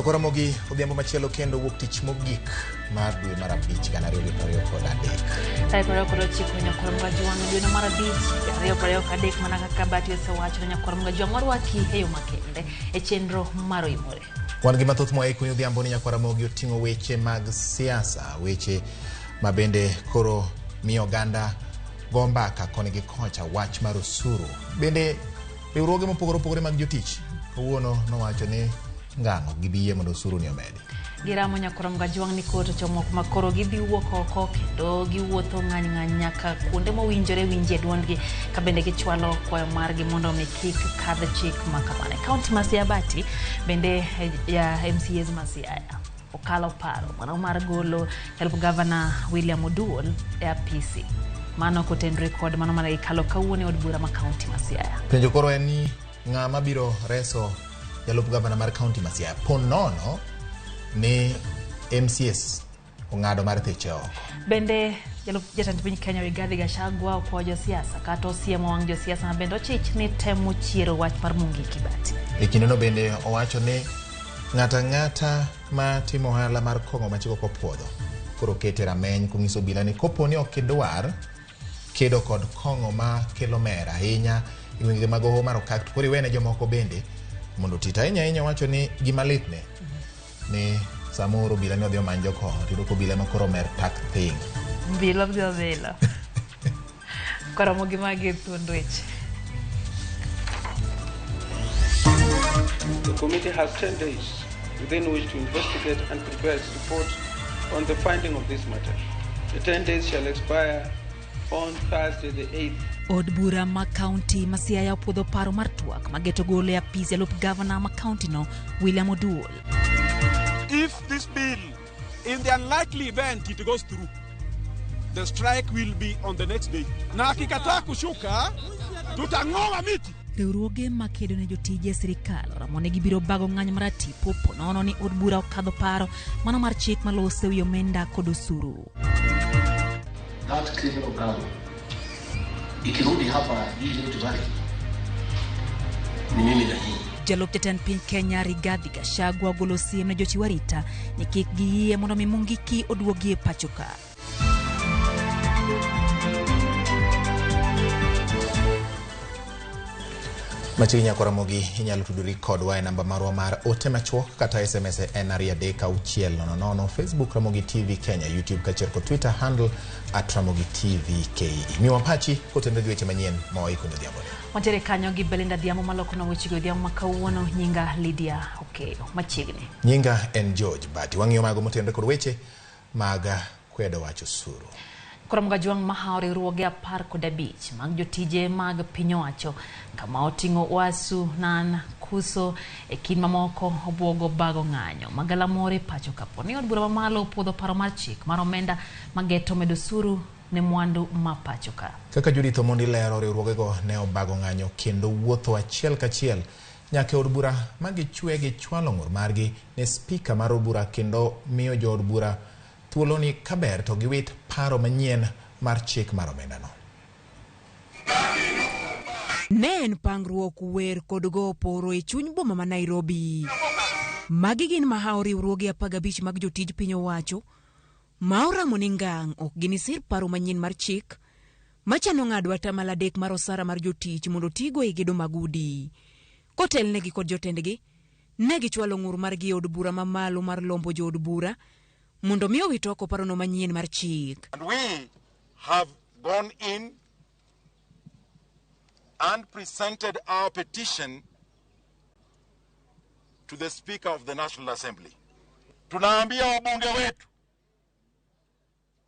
Nyakwar Ramogi odhiambo machielo kendo wuok tich mogik mar dwe mar 5 2023. Tarik 29 Nyakwar Ramogi dwe mar 5 2023 mana kaka Bati osewacho Nyakwar Ramogi warwaki e yo makende e chenro mar Oimore. Wan gi mathoth moa e odhiambo ni Nyakwar Ramogi oting'o weche mag siasa, weche ma bende koro miyo oganda go mbaka koni gi kocha wach mar osuru. Bende riwruoge mopogore opogore mag jotich kawuono nowacho ni ngang' ok gibi yie mondo osuru ni omedi. Giramo Nyakwar Ramogi Ajwang' ni kot ochomo kuma koro gidhi wuok oko kendo giwuotho ng'any ng'any nyaka kuonde mowinjore winjie duondgi ka bende gichwalo kwayo margi mondo mi kik kadh chik ma kamano. E kaunti ma Siaya Bati bende ya MCAs ma Siaya okalo paro mano mar golo jalup gavana William Oduol e apisi. Mano kotenore kod mano mane gikalo kawuono e od bura ma kaunti ma Siaya. Penjo koro en ni ng'ama biro reso jalup gavana mar kaunti ma Siaya po nono ni MCAs ong'ado mar thiche oko. Bende jalup jatend piny Kenya Rigathi Gachagua okwayo josiasa kata osiemo wang' josiasa ma bende ochich ni temo chiero wach mar Mungiki Bati. E kindeno bende owacho ni ng'ato ang'ata ma timo ohala mar kong'o ma chik ok opuodho koro kete rameny kong'iso obila ni kopo ni ok idwar kedo kod kong'o ma kelo mer ahinya e gwenge mag Hoho mar Okak to koro iwene jomoko bende mondo oti. To ahinya ahinya owacho ni gima litne ni samoro obila ni odhi omany jokong'o tiyudo ka obila ema koro omer tak thing. Bilo dhi obilo. Koromo gi magi e thuond weche. The committee has 10 days within which to investigate and prepare its report on the finding of this matter. The 10 days shall expire on Thursday the 8th. Od bura ma kaunti ma Siaya opuodho paro mar twak mageto golo e apis jalup gavana ma kaunti no William Oduol. If this bill, in the unlikely event it goes through, the strike will be on the next day. Na akikataa kushuka, tutang'oa miti. Riwruoge makedo ne jotije e sirikal oramo ni gibiro bago ng'anyo maratipo po nono ni od bura okadho paro mano mar chik maloso ewi omenda kod osuru. That criminal gang ikirudi hapa jiji letu Valley, ni mimi na nyinyi. Jalup jatend piny Kenya Rigathi Gachagua ogolo siem ne jochiw arita ni kik giyie mondo mi Mungiki oduogi e pacho ka. Machiegni Nyakwar Ramogi inyalo tudori kodwa e namba marwa mar ote machuok kata SMS e en 23600, Facebook Ramogi TV Kenya, YouTube kaachiel kod Twitter handle @Ramogi TV KE. Miwa pachi kotenore gi weche manyien ma waiko ne odhiamboni. Wantiere kanyo gi Belinda Adhiambo malokonwa wechego odhiambo ma kawuono. Nyinga Lydia Okeyo. Machiegni. Nyinga en George Bati. Wang'iyo mago motenore kod weche mag kwedo wach osuru. Koro Jwang' mahawo riwruoge 15 mag jotije mag piny owacho kama oting'o Wasu, Nan, Kuso e kind mamoko obuogo bago ng'anyo magalamore pacho kapo ni od bura mamalo opuodho paro mar chik mar omenda mageto medo osuru ne mwandu ma pacho ka. Kaka Judith Omondi lero, riwruogego ne obago ng'anyo kendo wuotho achiel kachiel nyaka e od bura ma gichwe gichwalo ng'ur margi ne spika mar od bura kendo miyo jood bura thuolo ni kaber to giwit paro manyien mar chik mar omendano. Ne en pangruok wer kod go oporo e chuny boma ma Nairobi. Magi gin mahawo riwruoge 15 mag jotij piny owacho ma oramo ni ngang' ok ginisir paro manyien mar chik machano ng'ado atamalo 3 mar osara mar jotich mondo tigo e gedo mag udi. Kotelnegi kod jotendgi, ne gichwalo ng'ur margi e od bura mamalo mar lombo jood bura mondo mi owit oko parono manyien mar chik. And we have gone in and presented our petition to the Speaker of the National Assembly. Tunaambia wabunge wetu,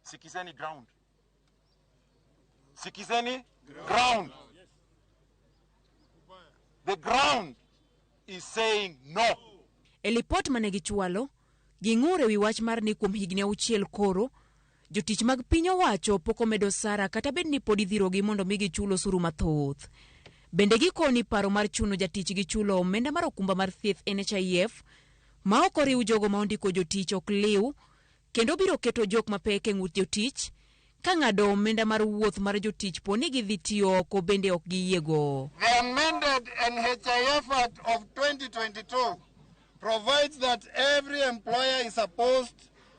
sikizeni ground. Sikizeni ground. The ground is saying no. E lipot mane gichwalo, ging'ur ewi wach mar ni kuom higni 6 koro, jotich mag piny owacho pok omedo osara kata bed ni pod idhirogi mondo mi gichul osuru mathoth. Bende gikoni paro mar chuno jatich gi chulo omenda mar okumba mar thieth NHIF ma ok oriw jogo ma ondiko jotich ok liw kendo biro keto jok mapek e ng'ut jotich ka ng'ado omenda mar wuoth mar jotich po ni gidhi tiyo oko bende ok giyiego. The amended NHIF Act of 2022 provides that every employer is supposed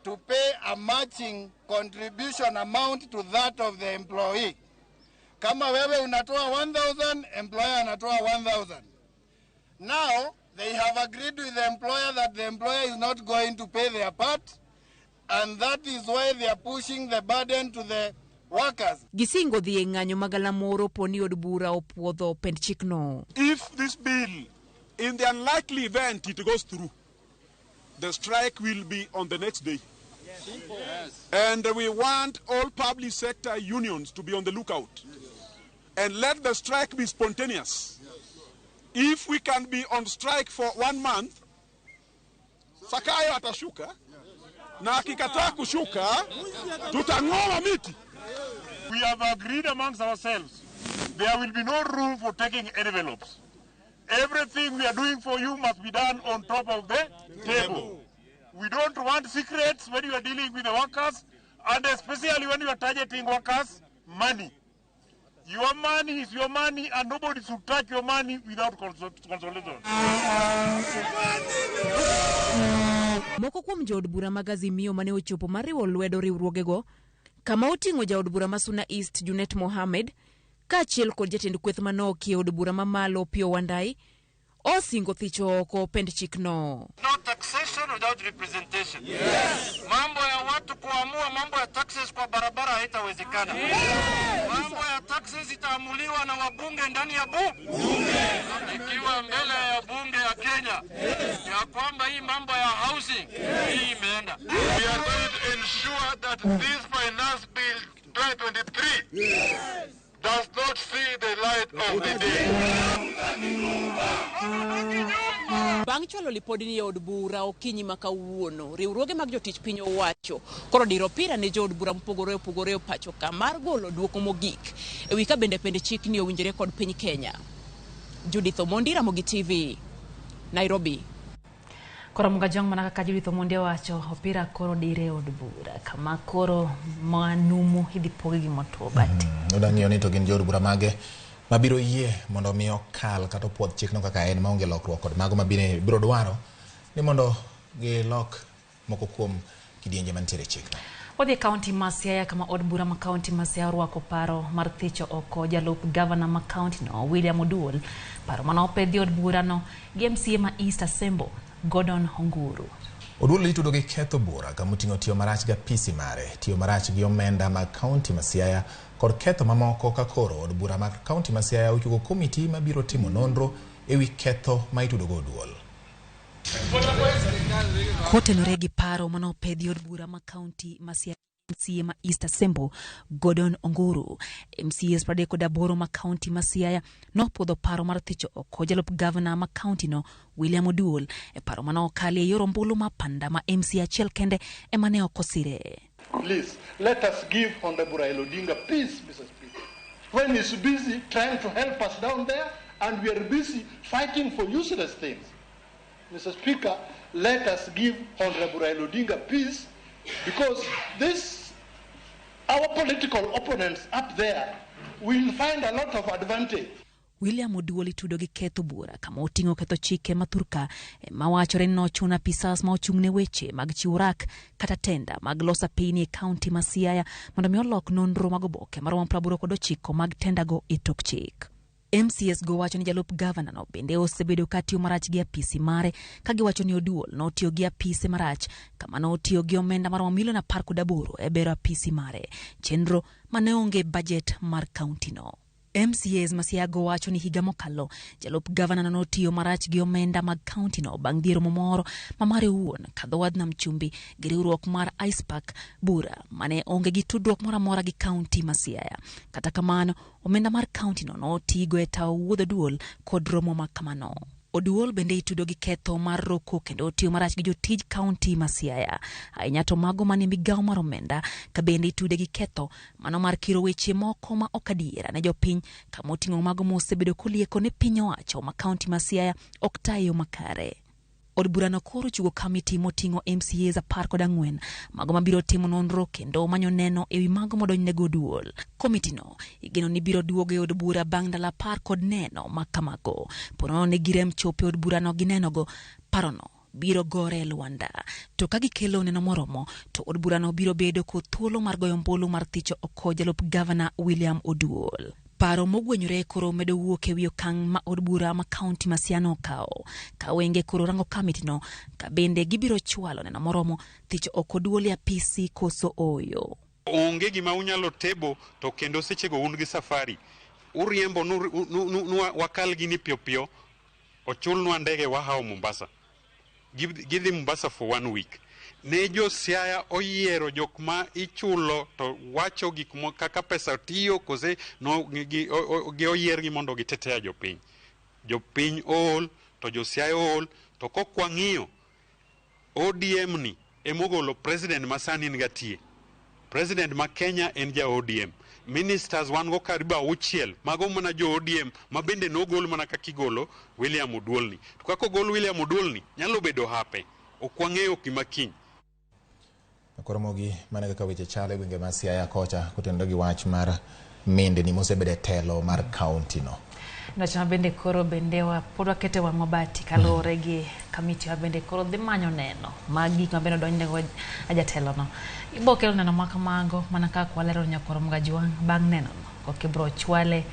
to pay a matching contribution amount to that of the employee. Kama wewe unatoa 1000, employer anatoa 1000. Now, they have agreed with the employer that the employer is not going to pay their part, and that is why they are pushing the burden to the workers. Gisingo dhi e ng'anyo magalamoro po ni od bura opuodho pend chikno. If this bill, in the unlikely event it goes through, the strike will be on the next day. Yes. And we want all public sector unions to be on the lookout. And let the strike be spontaneous. If we can be on strike for 1 month, Sakayo atashuka, na akikataa kushuka, tutang'oa miti. We have agreed amongst ourselves there will be no room for taking envelopes. Everything we are doing for you must be done on top of the table. We don't want secrets when you are dealing with the workers, and especially when you are targeting workers' money. Your money is your money, and nobody should touch your money without consultation. Moko kuom jood bura mag Azimio mane ochopo mar riwo lwedo riwruogego, kama oting'o jaod bura ma Suna East Junet Mohamed, kaachiel kod jatend kweth manoki e od bura mamalo Opiyo Wandayi, osingo thicho oko pend chikno. No taxation without representation. Yes. Mambo ya watu kuamua mambo ya taxes kwa barabara haitawezekana. Yes. Mambo ya taxes itaamuliwa na wabunge ndani ya bunge. Ikiwa mbele ya bunge ya Kenya. Yes. Ya kwamba hii mambo ya housing, yes, hii imeenda. We are going to ensure that this finance bill 2023, yes, does not see the light of the day. Bang' chwalo lipodni e od bura okinyi ma kawuono, riwruoge mag jotich piny owacho koro diro opira ne jood bura mopogore opogore e pacho ka mar golo duoko mogik ewi ka bende pend chikni owinjore kod piny Kenya. Judith Omondi, Ramogi TV, Nairobi. Koro Mugajwang' mana kaka Judith Omondi owacho, opira koro dire e od bura kama koro manumu idhi pogi gi motwo bati. Odang'iyo ni to gin jood bura mage mabiro yie mondo mi okal kata opuodh chikno kaka en maonge lokruok kod mago mabiro dwaro ni mondo gilok moko kuom kidienje mantiere e chikno. Wadhi e kaunti ma Siaya kama od bura ma kaunti ma Siaya orwako paro mar thicho oko jalup gavana ma kaunti no William Oduol, paro mane opedhi od bura no gi MCA ma East Asembo Gordon Onguru. Oduol itudo gi ketho bura kamoting'o tiyo marach gi apisi mare, tiyo marach gi omenda mag kaunti ma Siaya kod ketho mamoko ka koro od bura mar kaunti ma Siaya ochungo komiti mabiro timo nonro ewi ketho ma itudo go Oduol. Kotenore gi paro mane opedhi od bura ma kaunti ma Siaya, MCA ma East Asembo Gordon Onguru, MCAs 38 ma kaunti ma Siaya nopuodho paro mar thicho oko jalup gavana ma kaunti no William Oduol e paro mane okali e yor ombulu ma panda ma MCA achiel kende ema ne ok osire. Please, let us give Honorable Raila Odinga peace, Mr. Speaker. When he's busy trying to help us down there, and we are busy fighting for useless things. Mr. Speaker, let us give Honorable Raila Odinga peace, because this, our political opponents up there will find a lot of advantage. William Oduol itudo gi ketho bura kama oting'o ketho chike ma thurka mawachore ni nochuno apisas ma ochung' ne weche mag chiwo rak kata tenda mag loso apini e kaunti ma Siaya mondo mi olok nonro mag oboke maromo 89 mag tendago e tok chik. MCS go wacho ni jalup gavana no bende osebedo ka tiyo marach gi apisi mare ka giwacho ni Oduol notiyo gi apise marach kama notiyo gi omenda maromo milion 18 e bero apisi mare, chenro mane onge bajet mar kaunti no. MCAs ma Siaya go wacho ni higa mokalo jalup gavana notiyo marach gi omenda mag kaunti no bang' dhi e romo moro ma mare owuon kadho wadh Nam Chumbi gi riwruok mar ICPAK bura mane onge gi tudruok moro amora gi kaunti ma Siaya. Kata kamano, omenda mar kaunti no notigo e tawo wuodh Oduol kod romo ma kamano. Oduol bende itudo gi ketho mar roko kendo tiyo marach gi jotij kaunti ma Siaya, ahinya to mago mane migawo mar omenda, ka bende itude gi ketho mano mar kiro weche moko ma ok adiera ne jopiny, kama oting'o mago mosebedo kolieko ne piny owacho ma kaunti ma Siaya ok ta e yo makare. Od burano koro ochiwo kamiti moting'o MCAs 14 mago mabiro timo nonro kendo manyo neno ewi mago modonjnego Oduol. Komitino igeno ni biro duogo e od bura bang' ndalo 10 kod neno ma kamago. Ponono ni girem chopo e od burano gi nenogo, parono biro gore e lwanda. To ka gikelo neno moromo, to od burano biro bedo kod thuolo mar goyo ombulu mar thicho oko jalup gavana William Oduol. Paro mogwenyore koro medo wuok e wi okang' ma od bura ma kaunti ma Siaya nokawo. Ka wenge koro rango kamitino, ka bende gibiro chwalo neno moromo thicho oko duol e apisi koso ooyo. Onge gima unyalo tebo to kendo sechego un gi safari. Uriembo nu wakal gini piyo piyo, ochulnwa ndege wahawo Mombasa. Gidhi Mombasa for 1 week. Ne jo Siaya oyiero jok ma ichulo to wacho gik kaka pesa tiyo kose no gi oyiergi mondo gitetea jopiny. Jopiny ool to jo Siaya ool to kok wang'iyo ODM ni emogolo president ma sani en gatie. President ma Kenya en ja ODM. Ministers wan go karibu 6 mago mana jo ODM ma bende nogol mana kaka igolo William Oduolni. To kaka ogol William Oduolni nyalo bedo hape. Ok wang'eyo gima kiny. Koromogi mana kaka weche chalo e gwenge ma Siaya kocha kotenore gi wach mar mindni mosebedo e telo mar kaunti no. Wach ma bende koro bende pod wakete wang' mabati kaluwore gi kamiti ma bende koro dhi manyo neno mag gik ma bende odonjnego jatelono. Ibo kelo neno ma kamago mana kaka walero nyakwar Mgajwang' bang' nenono koka ibiro chwale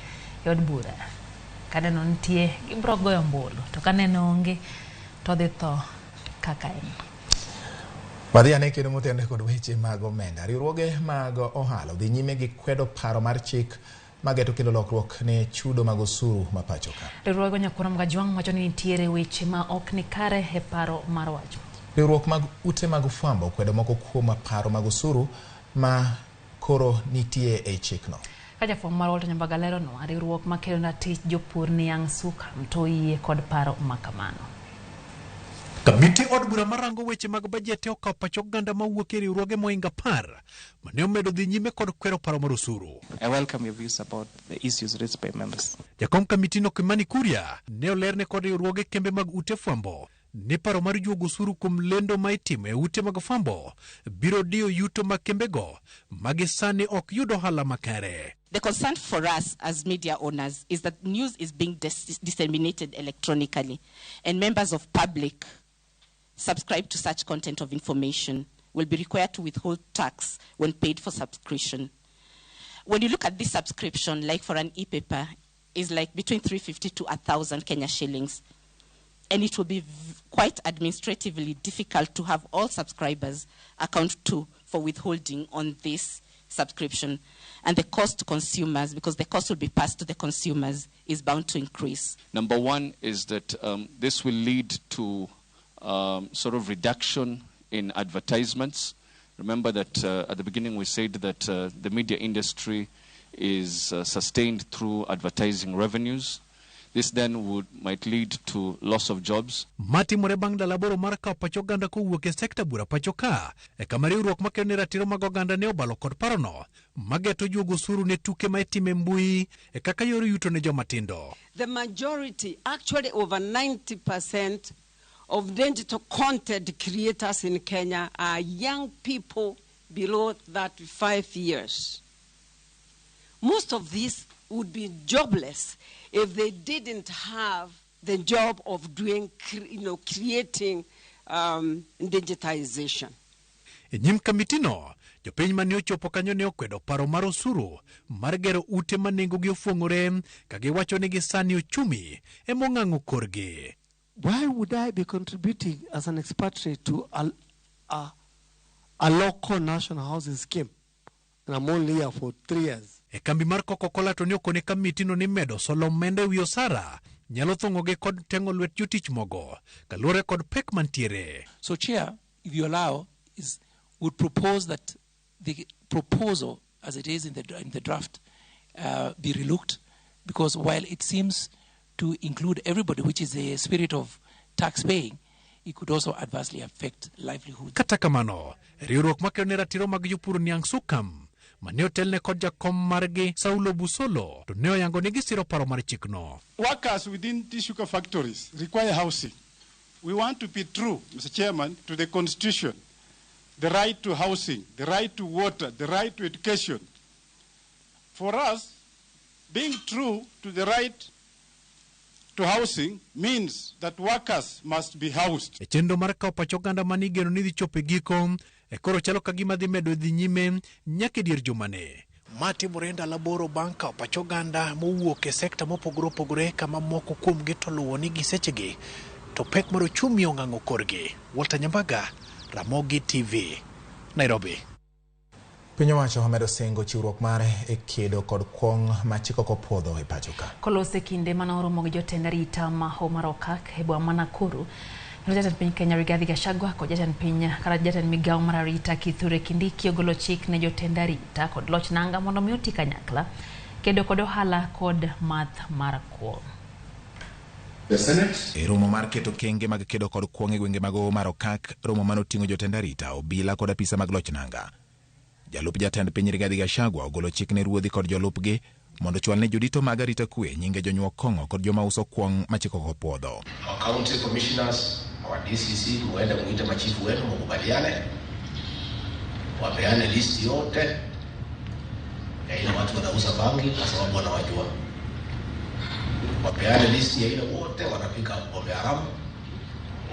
e od bura. Ka neno nitie gibiro goyo ombulu to ka neno onge to dhi tho kaka en. Wadhi ane kendo motenore kod weche mag omenda. Riwruoge mag ohala odhi nyime gi kwedo paro mar chik mageto kelo lokruok ne chudo mag osuru ma pacho ka. Riwruoge nyakwar Mgajwang' wacho ni nitiere weche ma ok ni kare e paro mar wacho. Riwruok mag ute mag fwambo kwedo moko kuom paro mag osuru ma koro nitie e chikno. Ka jafwambo mar Walter Nyambaga leronwa, riwruok makelo ratich jopur niang' Sukam to oyie kod paro ma kamano. Kamiti od bura marango weche mag bajete okawo pach oganda mawuok e riwruoge mohingo 10 mane omedo dhi nyime kod kwero paro mar osuru. I welcome your views about the issues raised by members. Jakom kamitino Kimani Kuria ne olerne kod riwruoge kembe mag ute fwambo ni paro mar juogo osuru kuom lendo ma itimo e ute mag fwambo biro diyo yuto mag kembego ma gi sani ok yud ohala makare. The concern for us as media owners is that news is being disseminated electronically and members of public subscribe to such content of information will be required to withhold tax when paid for subscription. When you look at this subscription, like for an e-paper, is like between 350 to 1,000 Kenya shillings. And it will be quite administratively difficult to have all subscribers account to for withholding on this subscription. And the cost to consumers, because the cost will be passed to the consumers, is bound to increase. Number one is that this will lead to sort of reduction in advertisements. Remember that at the beginning we said that the media industry is sustained through advertising revenues. This then might lead to loss of jobs. Matimore bang' ndalo aboro mar kawo pach oganda kowuok e sekta bura pacho ka, e kama riwruok makelo ne ratiro mag oganda ne obalo kod parono mageto juogo osuru ne tuke ma itimo e mbui e kaka yor yuto ne joma tindo. The majority, actually over 90% of digital content creators in Kenya are young people below 35 years. Most of these would be jobless if they didn't have the job of doing, creating digitization. E nyim kamitino, jopiny mane ochopo kanyo ne okwedo paro mar osuru mar gero ute ma nengogi ofuong'ore ka giwacho ni gisani ochumi emong'ang'o korgi. Why would I be contributing as an expatriate to a local national housing scheme? And I'm only here for 3 years. E kambi mar Coca-Cola to ne okone kamitino ni medo solo omenda e wi osara nyalo thong'ogi kod teng'o lwet jotich mogo kaluwore kod pek mantiere. So Chair, if you allow, would propose that the proposal as it is in the draft be relooked, because while it seems to include everybody, which is the spirit of tax paying, it could also adversely affect livelihood. Kata kamano, riwruok makelo ne ratiro mag jopur niang' Sukam mane otelne kod jakom margi Saulo Busolo to ne oyango ni gisiro paro mar chikno. Workers within these sugar factories require housing. We want to be true, Mr. Chairman, to the Constitution, the right to housing, the right to water, the right to education. For us, being true to the right to housing means that workers must be housed. E chenro mar kawo pach oganda mane igeno ni dhi chopo e giko, e koro chalo ka gima dhi medo dhi nyime nyaka e dier jumani. Ma timore ndalo 8 bang' kawo pach oganda mowuok e sekta mopogore opogore kama moko kuomgi to luwo ni gi sechegi to pek mar ochumi ong'ang'o korgi. Walter Nyambaga, Ramogi TV, Nairobi. Piny owacho omedo singo chiwruok mare e kedo kod kuong' ma chik ok opuodho e pacho ka. Kolose kinde mane oromo gi jotend arita ma Homa Okak e boma ma Nakuru, kendo jatend piny Kenya Rigathi Gachagua kod jatend piny kata jatend migawo mar arita Kithure Kindiki ogolo chik ne jotend arita kod loch nanga mondo mi oti kanyakla kedo kod ohala kod math mar kuong'. E romo mar keto kenge mag kedo kod kuong' e gwenge mag Hoho mar Okak, romo mane oting'o jotend arita, obila kod apisa mag loch nanga. Jalup jatend piny Rigathi Gachagua ogolo chik ne ruodhi kod jolupgi mondo ochwal ne jodito mag arita kwe nyinge jonyuok kong'o kod joma uso kuong' ma chik ok opuodho. Our county commissioners, our DCC, muende muite machifu wenu mukubaliane, wapeane list yote ya ile watu wanauza bangi kwa sababu wanawajua. Wapeane list ya ile wote wanapika pombe haramu,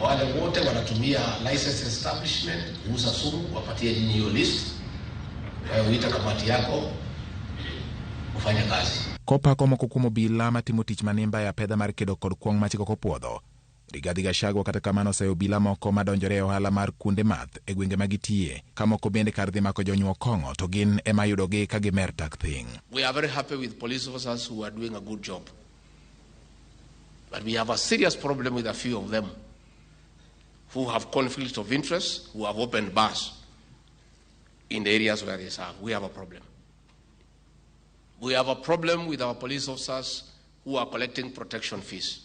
wale wote wanatumia licensed establishment kuuza sumu, wapatie nyinyi hiyo list. Wewe uita kamati yako ufanye kazi. Kopako moko kuom obila matimo tich manimba e apedha mar kedo kod kuong' ma chik ok opuodho. Rigathi Gachagua kata kamano oseyo obila moko madonjore e ohala mar kuonde math e gwenge ma gitiye, ka moko bende kar dhi mako jonyuok kong'o to gin ema yudogi ka gimer tak thing. We are very happy with police officers who are doing a good job. But we have a serious problem with a few of them who have conflicts of interest, who have opened bars in the areas where they serve. We have a problem. We have a problem with our police officers who are collecting protection fees.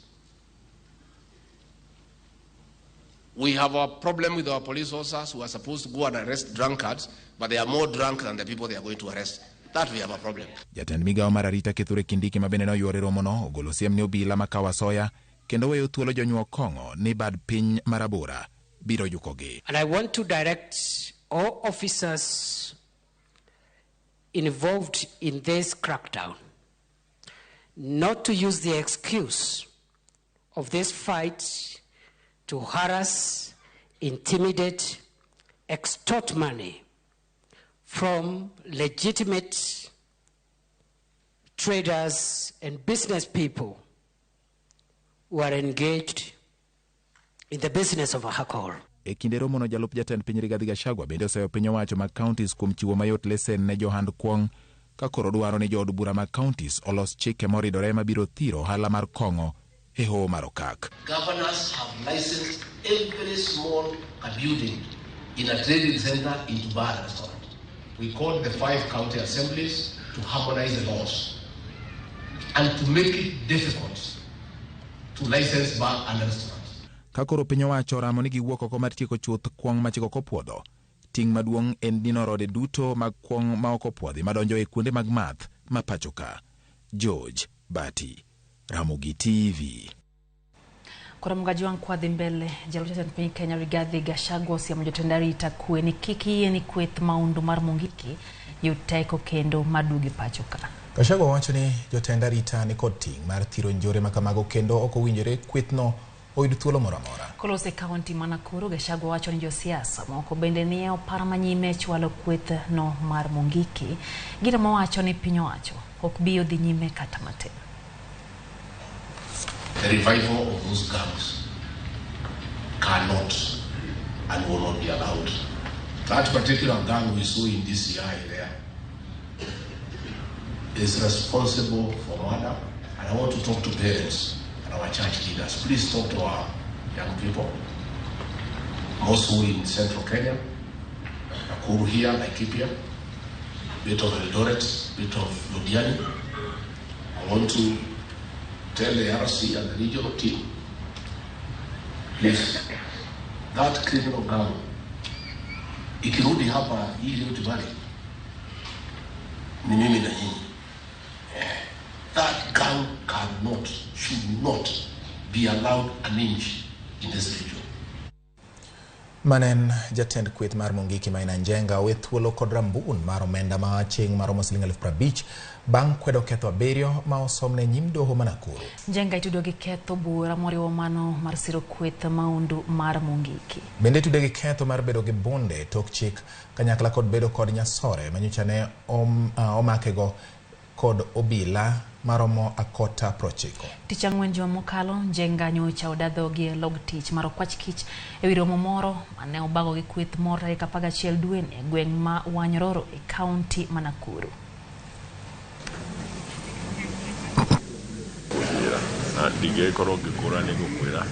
We have a problem with our police officers who are supposed to go and arrest drunkards, but they are more drunk than the people they are going to arrest. That we have a problem. Jatend migawo mar arita Kithure Kindiki ma bende noyuoro e romono ogolo siem ne obila makawo asoya kendo weyo thuolo jonyuok kong'o ni bad piny marabora biro jukogi. And I want to direct all officers involved in this crackdown not to use the excuse of this fight to harass, intimidate, extort money from legitimate traders and business people who are engaged in the business of alcohol. E kinde romono jalup jatend piny Rigathi Gachagua bende oseyo piny owacho mag counties kuom chiwo mayot lesen ne johand kuong' ka koro dwaro ni jood bura mag counties olos chike moridore mabiro thiro ohala mar kong'o e Hoho mar Okak. Governors have licensed every small building in a trading center into bar and restaurant. We called the 5 county assemblies to harmonize the laws and to make it difficult to license bar and restaurants. Ka koro piny owacho oramo ni giwuok oko mar tieko chuth kuong' ma chik ok opuodho, ting' maduong' en dino rode duto mag kuong' ma ok opuodhi madonjo e kuonde mag math ma pacho ka. George Bati, Ramogi TV. Koro Mgajwang' kwa dhi mbele, jalup jatend piny Kenya Rigathi Gachagua osiemo jotend arita kwe ni kik yie ni kweth maundu mar Mungiki yud teko kendo maduogi pacho ka. Gachagua wacho ni jotend arita ni kod ting' mar thiro njore ma kamago kendo ok owinjore kwethno oyud thuolo moro amora. Kolose kaunti ma Nakuru, Gachagua wacho ni josiasa moko bende nie opara manyime chwalo kweth no mar Mungiki. Gino mowacho ni piny owacho ok bi odhi nyime kata matin. The revival of those gangs cannot and will not be allowed. That particular gang we saw in DCI there is responsible for murder, and I want to talk to parents and our church leaders. Please talk to our young people, most who in central Kenya, Nakuru here, Laikipia, bit of Eldoret, bit of Londiani. I want to tell the RC and the regional team, please, that criminal gang, ikirudi hapa hii Rift Valley, ni mimi na nyinyi. That gang cannot, should not be allowed an inch in this region. Mane en jatend kweth mar Mungiki Maina Njenga owe thuolo kod rambun mar omenda ma aching' maromo siling 50,000 bang' kwedo ketho 7 ma osomne nyim doho ma Nakuru. Njenga itudo gi ketho bura moriwo mano mar siro kweth maundu mar Mungiki. Bende itude gi ketho mar bedo gi bunde tok chik kanyakla kod bedo kod nyasore manyocha ne omakego kod obila maromo akota 90. Tich ang'wen juma mokalo, Njenga nyocha odadho gi e log tich mar okwach kich ewi romo moro mane obago gi kweth moro tarik 11 dweni e gweng' ma Wanyororo e kaunti ma Nakuru.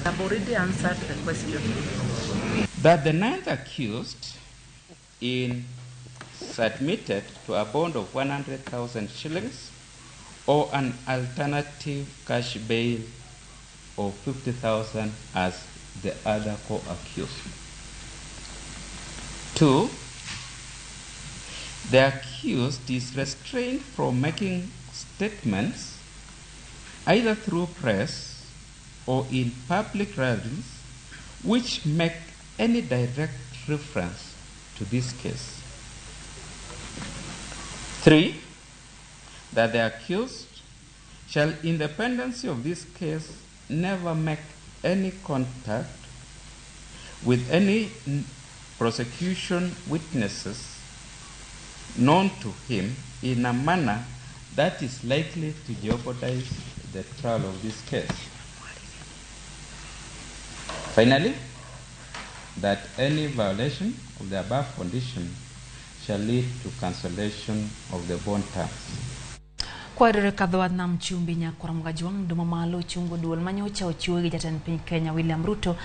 I've already answered the question. That the 9th accused in submitted to a bond of 100,000 shillings or an alternative cash bail of 50,000 as the other co-accused. 2, the accused is restrained from making statements either through press or in public rallies which make any direct reference to this case. 3, that the accused shall, in the pendency of this case, never make any contact with any prosecution witnesses known to him in a manner that is likely to jeopardize the trial of this case. Finally, that any violation of the above condition shall lead to cancellation of the bond terms. Kwadore kadho nam chumbi nyakwar Mgajwang' dumo malo chungo duol manyocha ochiwo gi jatend piny Kenya William Ruto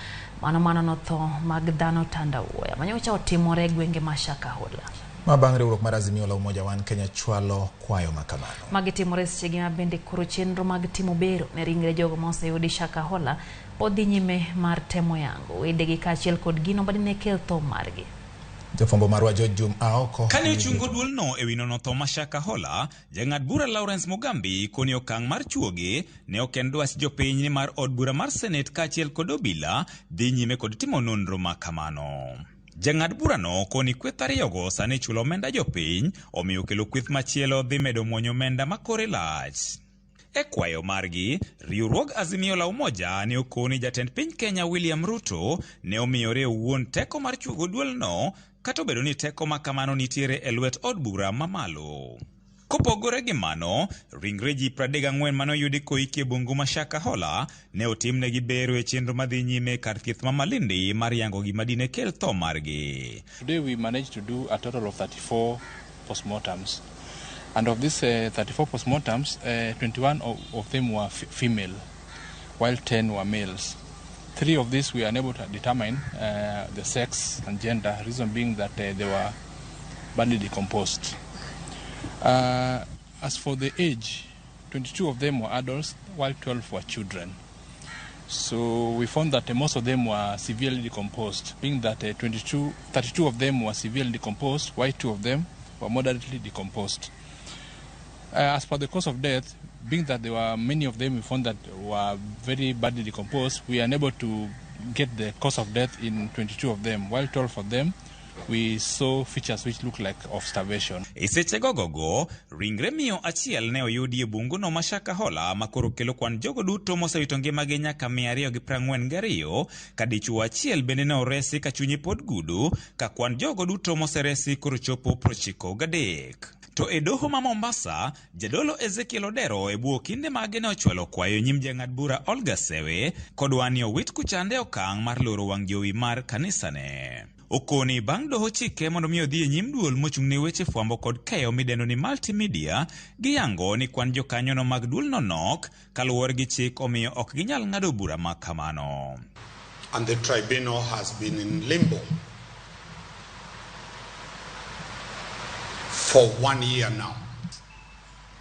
mano notho mag dhano tandawuoya manyocha otimore e gwenge ma Shakahola. Ma bang' riwruok mar Azimio la Umoja One Kenya chwalo kwayo makamano. Magi timore sechegi ma bende koro chenro mag timo bero ne ringre jogo ma oseyudi Shakahola pod dhi nyime mar temo yango wedegi kaachiel kod gino madine kel tho margi. Jafwambo marwa George Jum Aoko Kane ochungo duolno ewi nono tho ma Shakahola, jang'ad bura Lawrence Mugambi koni okang' mar chuogi ne ok en dwach jopiny nimar od bura mar Senate kaachiel kod obila dhi nyime kod timo nonro ma kamano. Jang'ad burano koni kweth ariyogo sani chulo omenda jopiny, omiyo kelo kweth machielo dhi medo muonyo omenda ma kore lach. E kwayo margi, riwruog Azimio la Umoja ne okoni jatend piny Kenya William Ruto ne omiyore owuon teko mar chuogo duolno kata obedo ni teko ma kamano nitiere e lwet od bura mamalo. Kopogore gi mano, ringre ji 34 mane oyudi koiki e bungu ma Shakahola ne otimnegi bero e chenro madhi nyime kar thieth ma Malindi mar yango gima dine kel tho margi. Today we managed to do a total of 34 postmortems. And of these 34 postmortems, 21 of them were female, while 10 were males. 3 of these we were unable to determine the sex and gender, reason being that they were badly decomposed. As for the age, 22 of them were adults, while 12 were children. So we found that most of them were severely decomposed, being that 32 of them were severely decomposed, while 2 of them were moderately decomposed. As for the cause of death, being that there were many of them we found that were very badly decomposed, we were unable to get the cause of death in 22 of them, while 12 of them we saw features which look like of starvation. E seche gogogo, ringre miyo achiel ne oyudi e bunguno ma Shakahola ma koro kelo kwan jogo duto mosewito ngimagi nyaka 242 ka dichuo achiel bende ne oresi ka chunye pod gudo ka kwan jogo duto moseresi koro chopo 93. To e doho ma Mombasa, jadolo Ezekiel Odero e bwo kinde mage ne ochwalo kwayo nyim jang'ad bura Olga Sewe kod wani owit kuchande okang' mar loro wang' jowi mar kanisane. Okoni bang' doho chike mondo mi odhi e nyim duol mochung' ne weche fwambo kod keyo midendo ni multimedia, giyango ni kwan jokanyono mag duolno nok kaluwore gi chik omiyo ok ginyal ng'ado bura ma kamano. And the tribunal has been in limbo for 1 year now.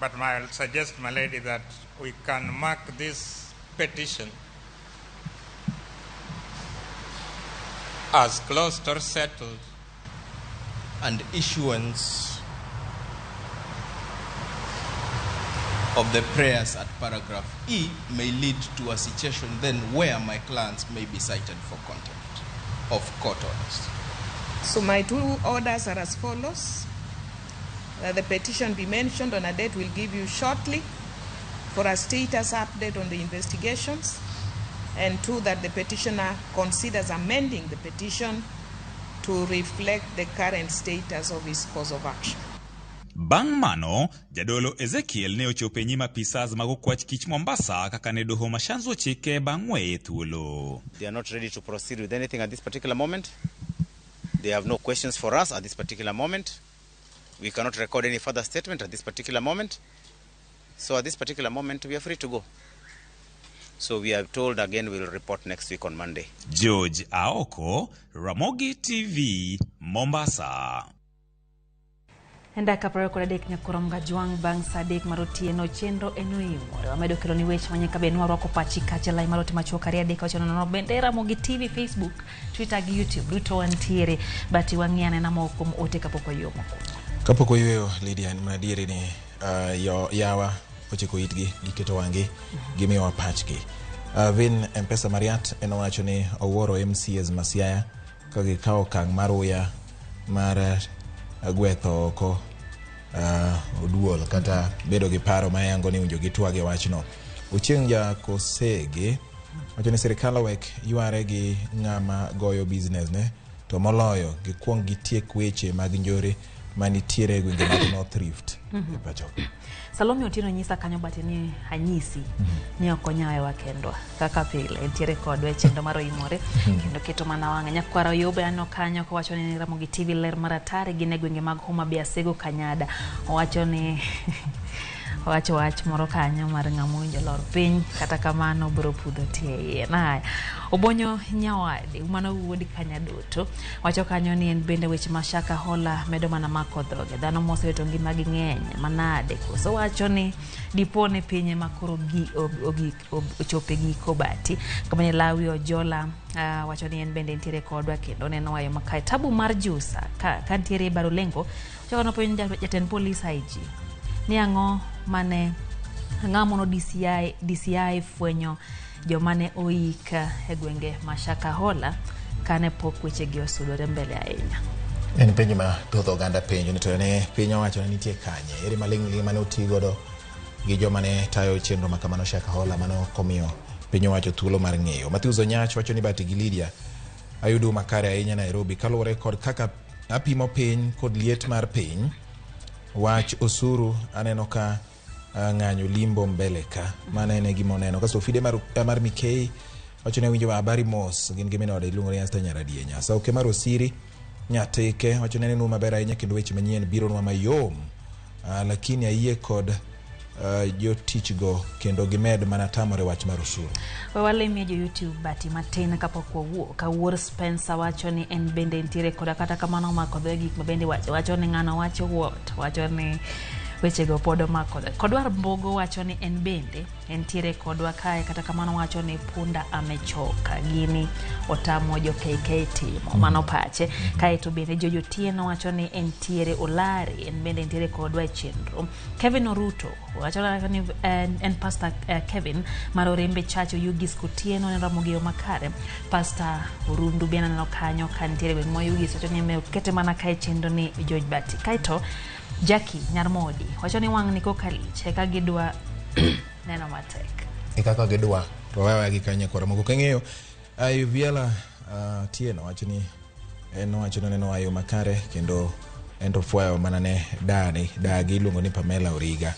But I'll suggest, my lady, that we can mark this petition as closed or settled. And issuance of the prayers at paragraph E may lead to a situation then where my clients may be cited for contempt. of court orders. So my two orders are as follows. That the petition be mentioned on a date we'll give you shortly for a status update on the investigations, and two, that the petitioner considers amending the petition to reflect the current status of his course of action. Bang' mano, jadolo Ezekiel ne ochopo e nyim apisas mag okwach kich Mombasa kaka ne doho ma Shanzu ochike bang' weye thuolo. They are not ready to proceed with anything at this particular moment. They have no questions for us at this particular moment. We cannot record any further statement at this particular moment. So at this particular moment, we are free to go. So we are told again we will report next week on Monday. George Aoko, Ramogi TV, Mombasa. En dakika 23 nyakoro Mgajwang' bang' sa 3 mar otieno chenro en oimore. Wamedo kelo ni weche manyien kabe nwarwako pachi kacha lai mar ote machuok 2 3 6 0 bende Ramogi TV, Facebook, Twitter gi YouTube duto wantiere. Bati wang'i anena moko kuom ote kapok wayueyo mokwongo. Kapok wayueyo, Lydia, en adieri ni yo yawa ochiko itgi, giketo wang'gi, gimiyowa pachgi. Vin M-Pesa Mariat en owacho ni owuoro MCAs ma Siaya ka gikawo okang' mar uya mar gwetho oko oduol kata bedo gi paro mayango ni owinjo gitwag e wachno. Ochieng' Jakosege wacho ni sirikal owek yware gi ng'ama goyo business ne to moloyo gikuong gitiek weche mag njore manitiere e gwenge mag North Rift e pacho. Salome Otieno nyisa kanyo bate ni anyisi ni ok onyawewa kendwa kaka pile entiere kodwa e chenro mar oimore kendo keto mana wang'e. Nyakwara Oyube aneno kanyo kowacho ni Ramogi TV ler maratari gin e gwenge mag Homa Bay, Asego, Kanyada. Owacho ni owacho wach moro kanyo mar ng'ama owinjo lor piny kata kamano biro pudho tie iye. Naya Obonyo Nyawadi mano wuod Kanyadoto wacho kanyo ni en bende weche ma Shaka Hola medo mana mako dhoge dhano mosewito ngimagi ng'eny manade koso wacho ni dipo ni piny ema koro ochope giko bati kamane Lawi Ojola wacho ni en bende nitiere kodwa kendo neno wayo makae tabu mar Jusa ka nitiere Barolengo chako nopenjo jatend polis IG ni ang'o mane ang'o mono DCI fwenyo joma ne oik e gwenge ma Shakahola kane pok wechegi osudore mbele ahinya. En penjo ma thoth oganda penjo ni to ne piny owacho ni nitie kanye ere maling'ling' mane oti godo gi joma ne tayo chenro ma kamano Shakahola mane ok omiyo piny owacho thuolo mar ng'eyo. Matthews Onyach wacho ni Bati gi Lydia ayudo makare ahinya Nairobi kaluwore kod kaka apimo piny kod liet mar piny. Wach osuru aneno ka ng'anyo limbo mbele ka mano en e gima oneno. Kasto Fide mar Mikei wacho ni awinjo habari mos gin gi minode iluongo ni Esther Nyaradienya. Sauke mar Osiri Nyatike wacho ni aneno maber ahinya kendo weche manyien bironwa mayom lakini ayie kod jotichgo kendo gimed mana tamore wach mar osuru. We walemie jo YouTube bati matin kapok wawuok. Awuor Spencer wacho ni en bende nitiere koda kata kamano omako dhoge gik ma bende wacho. Wacho ni ng'ano wacho what? Wacho ni wechego pod omako dhoge. Kodwar Mbogo wacho ni en bende entiere kodwa kae kata kamano wacho ni punda amechoka gini otamo jo KK timo mano pache. Kaeto bende Jojo Tieno wacho ni entiere Olari en bende entiere kodwa e chenro. Kevin Oruto wacho ni en Pastor Kevin mar Orembe Church Oyugis Kotieno en Ramogi makare. Pastor Orundu bende aneno kanyo ka nitiere gweng' ma Oyugis wacho ni okete mana kae chenro ni George Bati. Kaeto Jackie Nyarmodi wacho ni wang' ni koka lich eka gidwa neno matek. E kaka gidwa to wawewa gi kanyo koro moko kang'eyo Ayuviela Tieno wacho ni en owacho ni oneno ayo makare kendo en to fwayo mana ne dani dagi iluongo ni Pamela Origa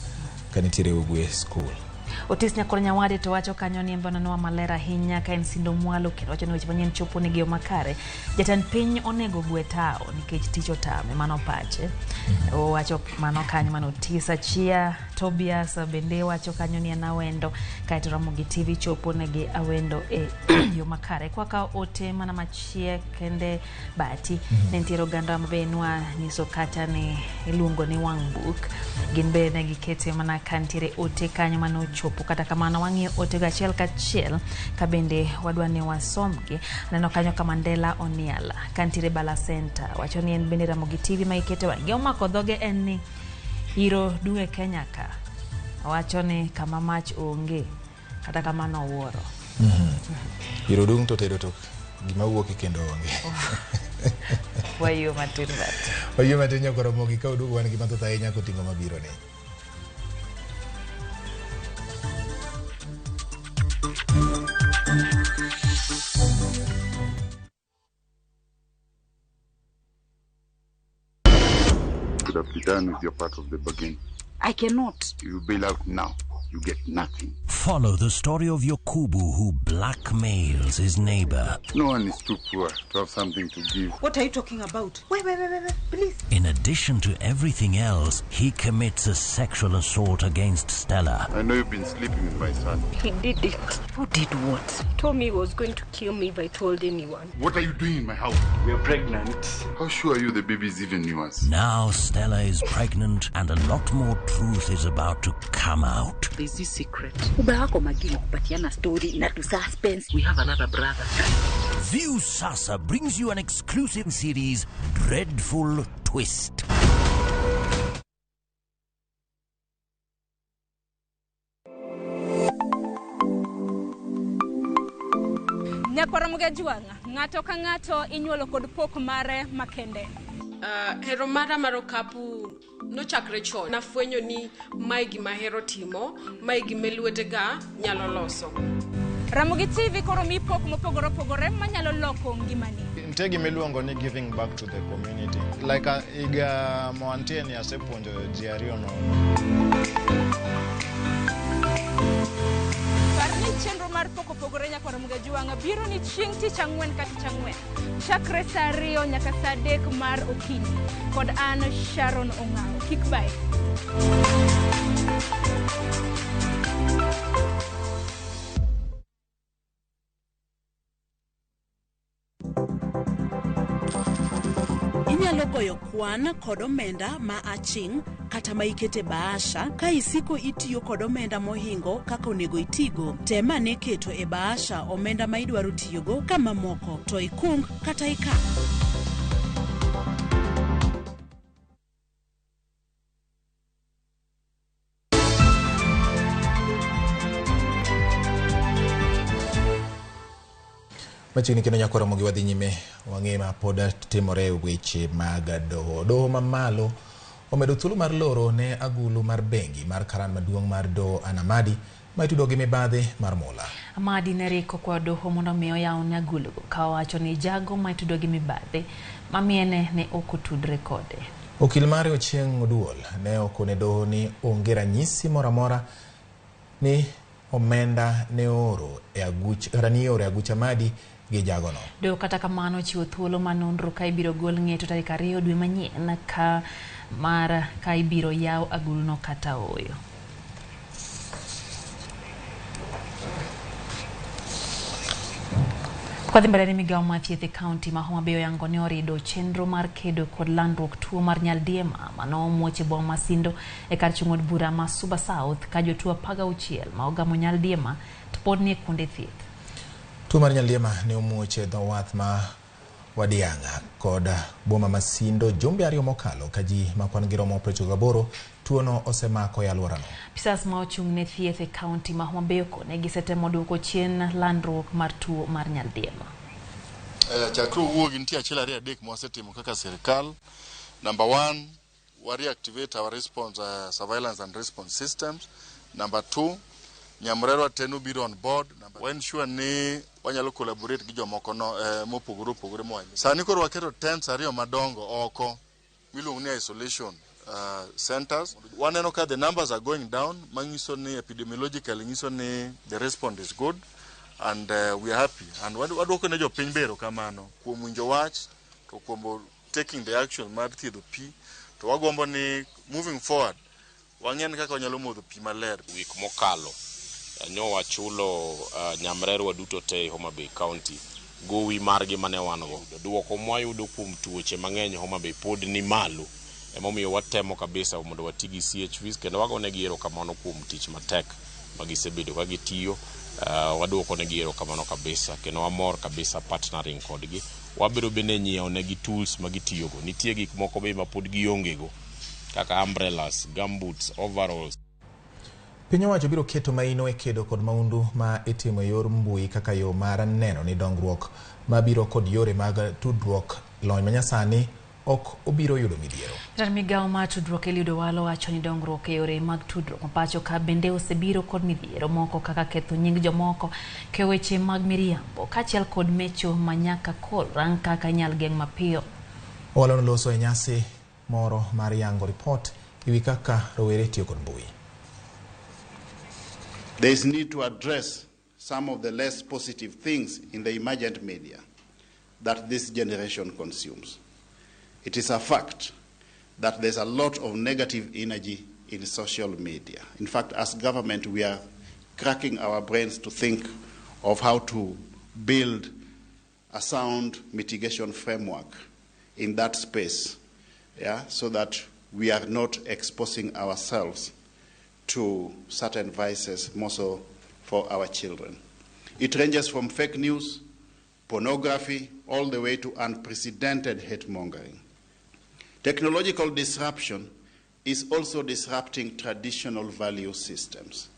ka nitiere Ugwe School. Otis Nyakor Nyawade to wacho kanyo ni en maler ahinya ka en sindo mwalo kendo wacho ni weche manyien chopo negi yo makare. Jatend piny onego gwe tao nikech tich otame mano pache. Owacho mano kanyo mano Otis. Achia Tobias bende wacho kanyo ni en awendo kaeto Ramogi TV chopo negi awendo e yo makare. Kwaka ote mana machiek kende bati ne nitiere oganda mabe nwa nyiso kata ni iluongo ni wang' buk gin be ne gikete mana ka nitiere ote kanyo mano chopo kata kamano wang'iyo otego achiel kachiel ka bende wadwa ni wasomgi. Aneno kanyo ka Mandela Oniala ka nitiere Bala Center wacho ni en bende Ramogi TV ma ikete wang'e omako dhoge en ni iro dung' e Kenya ka owacho ni kama mach onge kata kamano owuoro. Iro dung' to tedo tok Gima wuok e kendo onge. Wayuo matin bat. Wayuo matin nyakwa Ramogi ka oduogo wan gi mathoth ahinya koting'o mabiro ni. Could have be done with your part of the bargain. I cannot. You bail out now, you get nothing. Follow the story of Yokubu who blackmails his neighbor. No one is too poor to have something to give. What are you talking about? Wait, wait, wait, wait, wait, please. In addition to everything else, he commits a sexual assault against Stella. I know you've been sleeping with my son. He did it. Who did what? He told me he was going to kill me if I told anyone. What are you doing in my house? We are pregnant. How sure are you the baby is even yours? Now Stella is pregnant and a lot more truth is about to come out. There's this secret. Uba wako makini kupatiana story na tu suspense. We have another brother. View Sasa brings you an exclusive series, Dreadful Twist. Nyakwara Mugajwang', ng'ato ka ng'ato inyuolo kod pok mare makende. Hero mara mar okapu nochakre chon. Nafwenyo ni mae gima ahero timo, mae gima lwetega nyalo loso. Ramogi TV koro mi pok mopogore opogore manyalo loko ngimani. Nitie gima iluongo ni giving back to the community. Like higa mawantie ni asepuonjo ji ariyo nono. Par ni chenro mar pok opogore nyakwara Mugajwang' biro ni chieng' tich ang'wen ka tich ang'wen. Chakre saa 2 nyaka saa 3 mar okinyi. Kod an Sharon Ong'awo. Kik bae. Inyalo goyo kwan kod omenda ma aching' kata ma ikete bahasha ka isiko itiyo kod omenda mohingo kaka onego itigo. Tem ane keto e bahasha omenda ma idwaro tiyogo ka mamoko to ikung kata ikan. Machiegni kendo nyakwa Ramogi wadhi nyime wang'e ma pod timore weche mag doho. Doho mamalo omedo thuolo mar loro ne agulu mar bengi mar karan maduong' mar doho Anamadi ma itudo gi mibadhi mar mula. Amadi ne riko kwa doho mondo mi oyaw ne agulugo ka owacho ni jago ma itudo gi mibadhi ma miene ne ok otudre kode. Okil mare Ochieng' Oduol ne okone doho ni onge ranyisi moro amora ni omenda ne ooro e aguch kata ni ioro e aguch Amadi gi jagono. Doho kata kamano chiwo thuolo ma nonro ka ibiro gol ng'eto tarik 2 dwe manyien ka mar ka ibiro yaw aguluno kata ooyo. Kwadhi mbele ni migawo mar thieth e kaunti ma Homa Bay oyango ni orido chenro mar kedo kod landruok tuo mar nyaldiema mano omuoch e boma ma Sindo e kar chung' od bura ma Suba South ka jotuo 16 ma ogamo nyaldiema to pod nie kuonde thieth. Tuo mar nyaldiema ne omuoch e dho wath ma Wadiang'a kod boma ma Sindo jumbe 2 mokalo ka ji ma kwan gi romo 98 tuono osemako e alworano. Apisas ma ochung' ne thieth e kaunti ma Homa Bay okone gisetemo duoko chien landruok mar tuo mar nyaldiema. Chakre owuogi nitie 1 2 3 mwasetimo kaka sirikal. Number 1, wa reactivate our response, surveillance and response systems. Number 2, nyamrerwa te nobiro on board. Wa ensure ni wanyalo collaborate gi jomoko no mopogore opogore moa. Sani koro waketo tents 2 madongo oko miluongo ni isolation centers. Waneno ka the numbers are going down, manyiso ni epidemiologically nyiso ni the response is good and we are happy. And wadwoko ne jopiny be erokamano kuom winjo wach to kuom taking the action mar thiedho pi to wagombo ni moving forward wang'e kaka wanyalo modho pi maler. Wik mokalo nyo wachulo nyamrerwa duto te Homa Bay County gowi margi mane wan go. Duoko mwayudo kuom tuoche mang'eny Homa Bay pod ni malo. Emomiyo watemo kabisa mondo wati gi CHVs kendo wagonegi erokamano kuom tich matek ma gisebedo ka gitiyo. Waduoko negi erokamano kabisa kendo wamor kabisa partnering kodgi. Wabiro bende nyiewo negi tools ma gitiyogo. Nitie gik moko be ma pod giongego kaka umbrellas, gumboots, overalls. Piny owacho biro keto maino e kedo kod maundu ma itimo e yor mbui kaka yo mar neno ni dongruok mabiro kod yore mag tudruok lony manyasani ok obiro yudo midhiero. Jatend migawo mar tudruok Eliud Owalo wacho ni dongruok e yore mag tudruok mapacho ka bende osebiro kod midhiero moko kaka ketho nying jomoko, keyo weche mag miriambo kaachiel kod mecho ma nyaka koro rang kaka inyal geng' mapiyo. Owalo noloso e nyasi moro mar yango ripot ewi kaka rowere tiyo kod mbui. There is need to address some of the less positive things in the emergent media that this generation consumes. It is a fact that there's a lot of negative energy in social media. In fact, as government, we are cracking our brains to think of how to build a sound mitigation framework in that space, yeah, so that we are not exposing ourselves to certain vices, more so for our children. It ranges from fake news, pornography, all the way to unprecedented hate mongering. Technological disruption is also disrupting traditional value systems.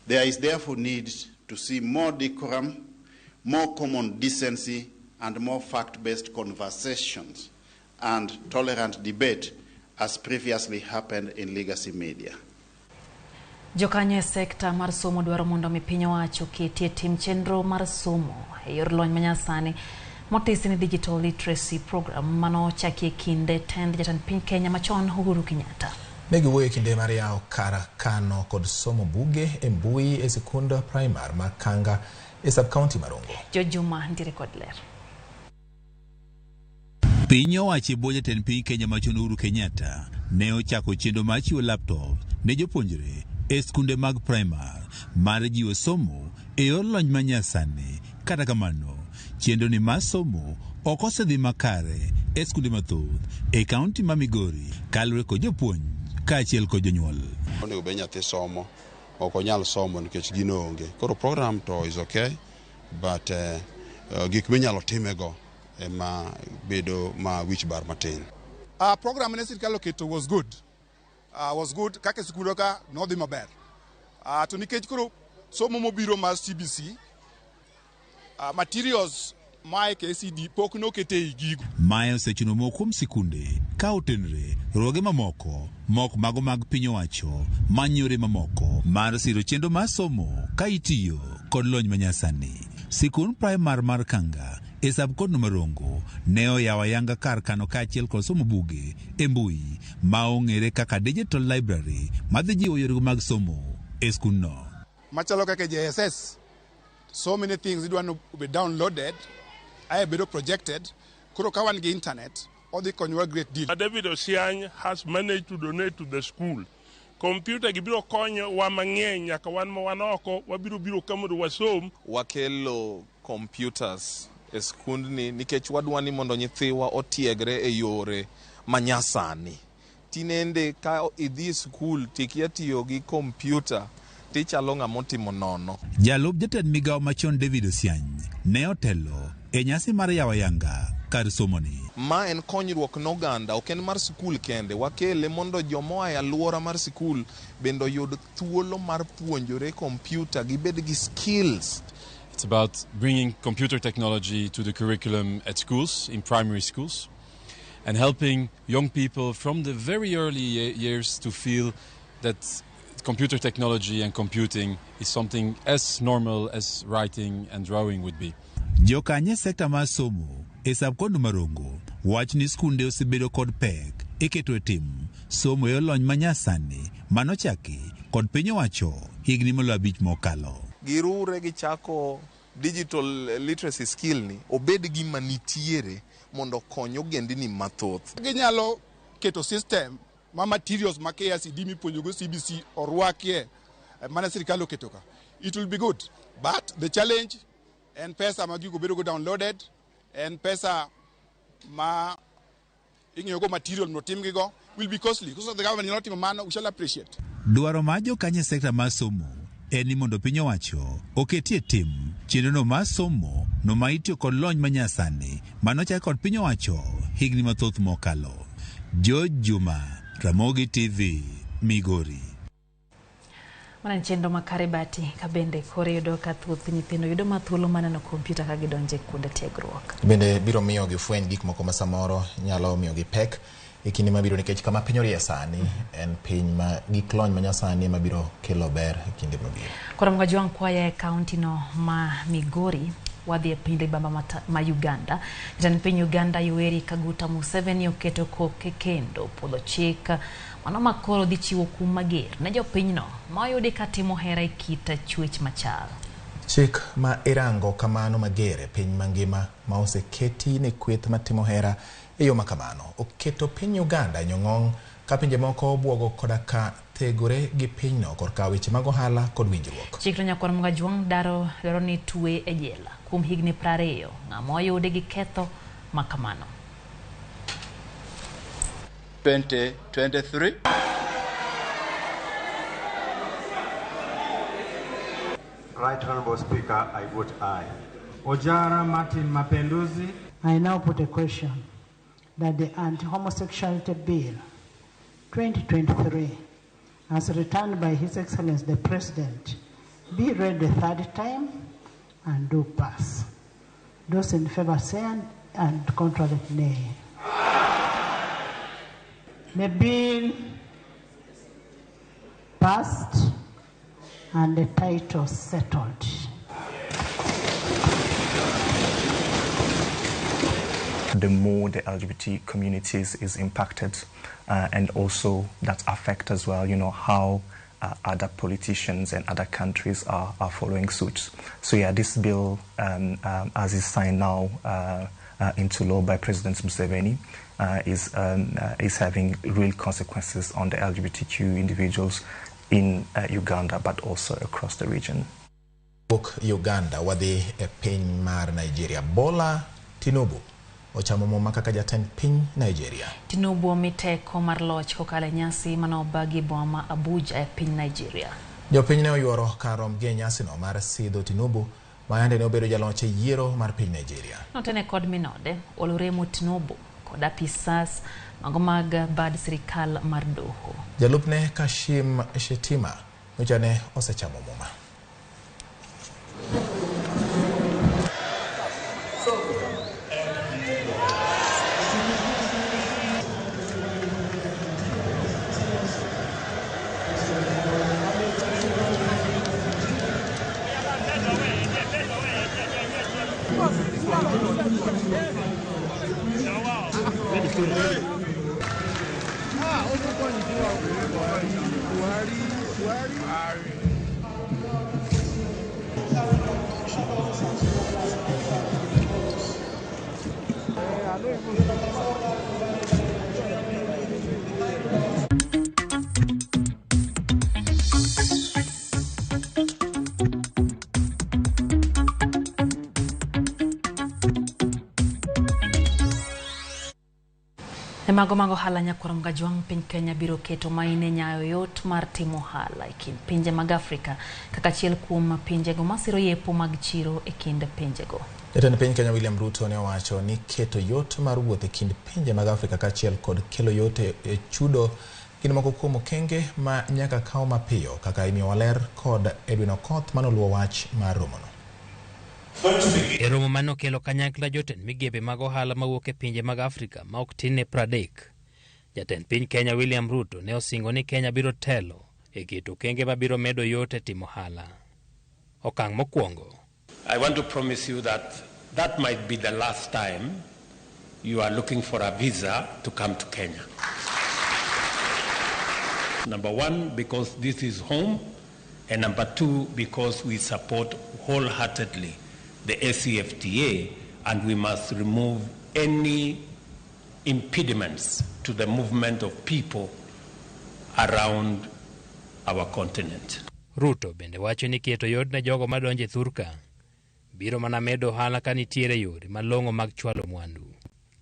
There is therefore need to see more decorum, more common decency, and more fact-based conversations and tolerant debate as previously happened in legacy media. Jokanyo e sekta mar somo dwaro mondo mi piny owacho oketie tim chenro mar somo e yor lony manyasani motisi ni Digital Literacy Program manochaki e kinde tend jatend piny Kenya machon Uhuru Kenyatta. Ne giwuoyo e kinde mar yawo kar kano kod somo buge e mbui e sikund primar ma Kanga e sub-county ma Rongo. Jojuma nitiere kod ler. Piny owacho e bwo jatend piny Kenya machon Uhuru Kenyatta ne ochako chenro mar chiwo laptop ne jopuonjre e skunde mag primar mar jiwo somo e yor lony manyasani. Kata kamano, chenro ni mar somo ok osedhi makare e skunde mathoth e kaunti ma Migori kaluwore kod jopuonj kaachiel kod jonyuol. Onego bed nyathi somo, ok onyal somo nikech gino onge. Koro program to is okay, but gik minyalo timego ema bedo ma wich bar matin. Program ne sirkal oketo was good. Was good kaka sikundwa ka nodhi maber. To nikech koro somo mobiro mar CBC, materials mae KCD pok nokete ei gigo. Mae osechuno moko kuom sikunde ka otenre riwruoge mamoko mok mago mag piny owacho manyo yore mamoko mar siro chenro mar somo ka itiyo kod lony manyasani. Sikund primar mar Kanga e sub-county ma Rongo ne oyawo ayanga kar kano kaachiel kod somo buge e mbui ma ong'ere kaka Digital Library madhi jiwo yorego mag somo e skundno. Machalo kaka JSS, so many things idwa ni obed downloaded, ae bedo projected, koro ka wan gi internet, odhi konyowa great deal. David Osiany has managed to donate to the school. Computer gi biro konyo wa mang'eny nyaka wan ma wan oko wabiro biro ka mondo wasom. Wakelo computers e skundni nikech wadwa ni mondo nyithiwa otiegre e yore manyasani. Tinende ka idhi e skul tikia tiyo gi kompyuta tichalo ng'ama otimo nono. Jalup jatend migawo machon David Osiany ne otelo e nyasi mar yawo ayanga kar somoni. Ma en konyruok ne oganda, ok en mar sikul kende. Wakele mondo joma oa e alwora mar sikul bende oyud thuolo mar puonjore kompyuta, gibed gi skills. It's about bringing computer technology to the curriculum at schools, in primary schools, and helping young people from the very early years to feel that computer technology and computing is something as normal as writing and drawing would be. Jokanyo e sekta mar somo e sub-county ma Rongo wacho ni skunde osebedo kod pek e keto e tim somo e lony manyasani manochaki kod piny owacho higni maloyo 5 mokalo. Girure gichako digital literacy skill ni obed gima nitiere mondo okony ogendini mathoth. Ginyalo keto system ma materials ma KICD mipuonjogo CBC orwakie mane sirkal oketo ka. It will be good, but the challenge en pesa ma gigo bedo go downloaded, en pesa ma ing'iyo go material mondo timgigo will be costly. So the government nyalo timo mano, we shall appreciate. Dwaro mar jokanyo e sekta mar somo en ni mondo piny owacho oketie tim chenrono mar somo no ma itiyo kod lony manyasani manochak kod piny owacho higni mathoth mokalo. George Juma, Ramogi TV, Migori. Mano en chenro makare Bati, ka bende koro iyudo ka thoth nyithindo yudo ma thuolo mar neno kompyuta ka gidonjo e kuonde tiegruok. Bende biro miyo gifweny gik moko ma samoro nyalo miyogi pek e kinde mabiro, nikech kama piny orie sani en piny ma gik lony manyasani ema biro kelo ber e kinde mabiro. Koro Mgajwang' kwaya e kaunti no ma Migori, wadhi e piny libamba ma Uganda. Jatend piny Uganda Yoweri Kaguta Museveni oketo koke kendo puodho chik mano ma koro dhi chiwo kum mager ne jopinyno ma oyudi ka timo hera e kit chwech machal. Chik ma irango kamano mager e piny mangima ma oseketi ne kweth matimo hera e yo makamano oketo piny Uganda e nyong'ong' ka pinje moko obuogo koda ka thegore gi pinyno korka weche mag ohala kod winjruok. Chikno nyakwar Mgajwang' dwaro ni twe e jela kuom higni 20 ng'ama oyudi gi ketho makamano. 2023. Right Honorable Speaker, I vote aye. Ojara Martin Mapenduzi. I now put a question that the Anti-Homosexuality Bill 2023, as returned by His Excellency the President, be read the third time and do pass. Those in favor say and contrary nay. The bill passed and the title settled. The more the LGBT communities is impacted, and also that affect as well, you know, how other politicians and other countries are following suit. So yeah, this bill, as is signed now into law by President Museveni, is having real consequences on the LGBTQ individuals in Uganda, but also across the region. Wuok Uganda wadhi e piny mar Nigeria. Bola Tinubu ochamo muma kaka jatend piny Nigeria. Tinubu omi teko mar loch kokalo e nyasi manobagi boma ma Abuja e piny Nigeria. Jopiny ne oyuoro kar romgi e nyasino mar sidho Tinubu ma yande ne obedo jaloch e yiero mar piny Nigeria. Notene kod minode Oluremo Tinubu kod apisas mago mag bad sirikal mar doho. Jalupne Kashim Shettima nyocha ne osechamo muma. Mago mag ohala nyakwar Mgajwang' piny Kenya biro keto maine nyayo yot mar timo ohala e kind pinje mag Afrika kaka achiel kuom pinjego masiro yepo mag chiro e kind pinjego. Jatend piny Kenya William Ruto ne owacho ni keto yot mar wuoth e kind pinje mag Afrika kaachiel kod kelo yot e chudo gin moko kuom okenge ma nyaka kaw mapiyo kaka imiyowa ler kod Edwin Okoth manoluwo wach mar romono. E romo mane okelo kanyakla jotend migepe mag ohala mawuok e pinje mag Afrika ma ok tin ne 30. Jatend piny Kenya William Ruto ne osingo ni Kenya biro telo e keto okenge mabiro medo yot e timo ohala. Okang' mokwongo. I want to promise you that that might be the last time you are looking for a visa to come to Kenya. Number one, because this is home, and number two, because we support wholeheartedly the ACFTA, and we must remove any impediments to the movement of people around our continent. Ruto bende wacho ni keto yot ne jogo madonjo e thurka biro mana medo ohala ka nitiere yore malong'o mag chwalo mwandu.